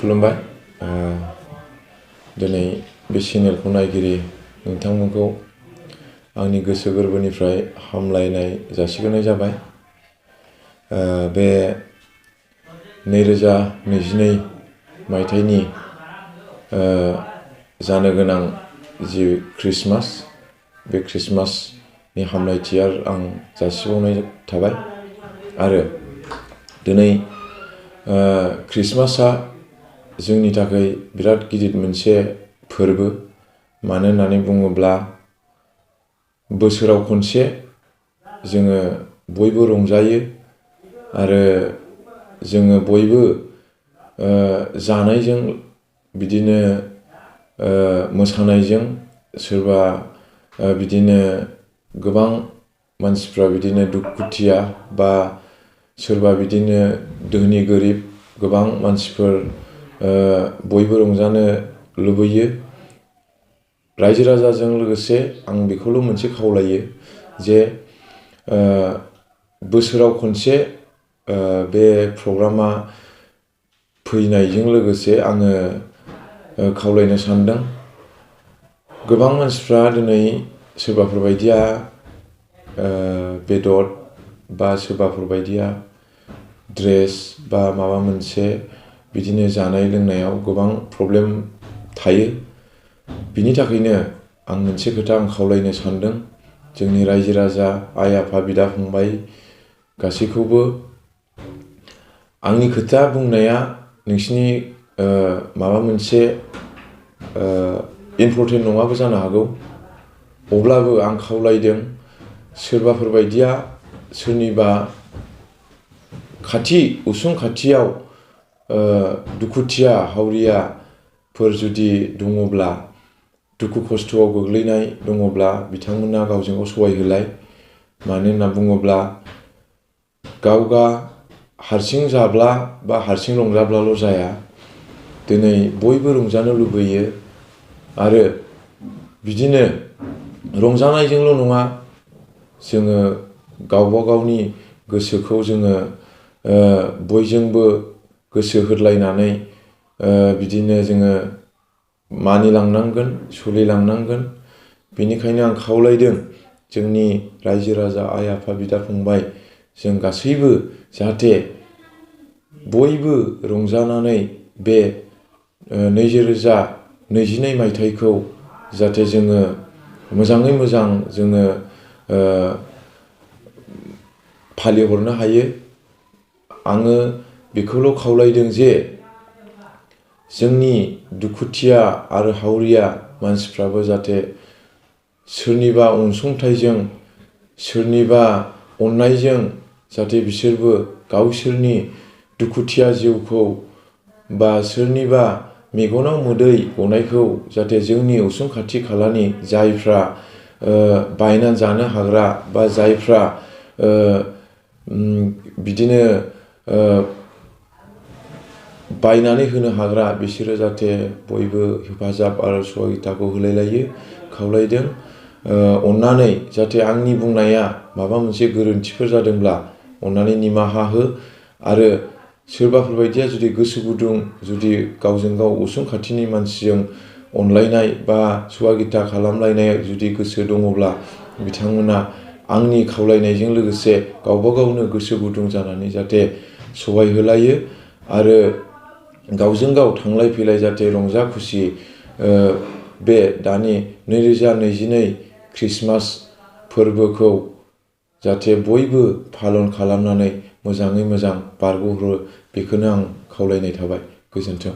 खुलुमबाय दिनै बे चेनेलखौ नायगिरि नोंथांमोनखौ आंनि गोसो गोरबोनिफ्राय हामलायनाय जासिग्रोनाय जाबाय। बे 2022 मायथाइनि जानो गोनां जि क्रिसमास, बे क्रिसमासनि हामलायथि आं जासिबावनाय थाबाय। आरो दिनै क्रिसमासआ जोंनि थाखाय बिराद गिदिर मोनसे फोरबो। मानो होननानै बुङोब्ला बोसोराव खनसे जोङो बयबो रंजायो आरो जोङो बयबो जानायजों बिदिनो मोसानायजों सोरबा बिदिनो गोबां मानसिफ्रा बिदिनो दुखुथिया बा सोरबा बिदिनो धोनि गोरिब गोबां मानसिफोर बयबो रंजानो लुबैयो। रायजो राजाजों लोगोसे आं बेखौल' मोनसे खावलायो जे बोसोराव खनसे बे प्रग्रामा फैनायजों लोगोसे आङो खावलायनो सानदों। गोबां मानसिफ्रा दिनै सोरबाफोर बायदिया बेदर बा सोरबाफोर बायदिया ड्रेस बा माबा मोनसे बिदिनो जानाय लोंनायाव गोबां प्रब्लेम थायो। बिनि थाखायनो आं मोनसे खोथा खावलायनो सानदों जोंनि रायजो राजा, आइ आफा, बिदा फंबाय गासैखौबो। आंनि खोथा बुंनाया नोंसिनि माबा मोनसे इम्परटेन्ट नङाबो जानो हागौ। अब्लाबो आं खावलायदों सोरबाफोर बायदिया सोरनिबा उसुं खाथियाव दुखुथिया हावरियाफोर जुदि दङब्ला, दुखु खस्थ'आव गोग्लैनाय दङब्ला बिथांमोना गावजों गाव सहाय होलाय। मानो होनना बुङोब्ला गावगा हारसिं जाब्ला बा हारसिं रंजाब्लाल' जाया। दिनै बयबो रंजानो लुबैयो आरो बिदिनो रंजानायजोंल' नङा, जोङो गावबा गावनि गोसोखौ जोङो बयजोंबो गोसो होलायनानै बिदिनो जोङो मानिलांनांगोन, सोलिलांनांगोन। बेनिखायनो आं खावलायदों जोंनि रायजो राजा, आइ आफा, बिदा फंबाय जों गासैबो जाहाथे बयबो रंजानानै बे 2022 मायथाइखौ जाहाथे जोङो मोजाङै मोजां जोङो फालिहरनो हायो। आङो बेखौल' खावलायदों जे जोंनि दुखुथिया आरो हावरिया मानसिफ्राबो जाहाथे सोरनिबा अनसुंथाइजों, सोरनिबा अननायजों जाहाथे बिसोरबो गावसोरनि दुखुथिया जिउखौ बा सोरनिबा मेगनाव मोदै गनायखौ जाहाथे जोंनि उसुं खाथि खालानि जायफ्रा बायनानै जानो हाग्रा बा जायफ्रा बिदिनो बायनानै होनो हाग्रा, बिसोरो जाहाथे बयबो हेफाजाब आरो सहायथाखौ होलायलायो खावलायदों। अननानै जाहाथे आंनि बुंनाया माबा मोनसे गोरोन्थिफोर जादोंब्ला अननानै निमाहा हो। आरो सोरबाफोर बायदिया जुदि गोसो गुदुं, जुदि गावजों गाव उसुं खाथिनि मानसिजों अनलायनाय बा सहायथा खालामलायनाय जुदि गोसो दङब्ला बिथांमोना आंनि खावलायनायजों लोगोसे गावबा गावनो गोसो गुदुं जानानै जाहाथे सहाय होलायो आरो गावजों गाव थांलाय फैलाय जाहाथे रंजा खुसि बे दानि 2022 क्रिसमास फोरबोखौ जाहाथे बयबो पालन खालामनानै मोजाङै मोजां बारग'हरो। बेखौनो आं खावलायनाय थाबाय। गोजोन्थों।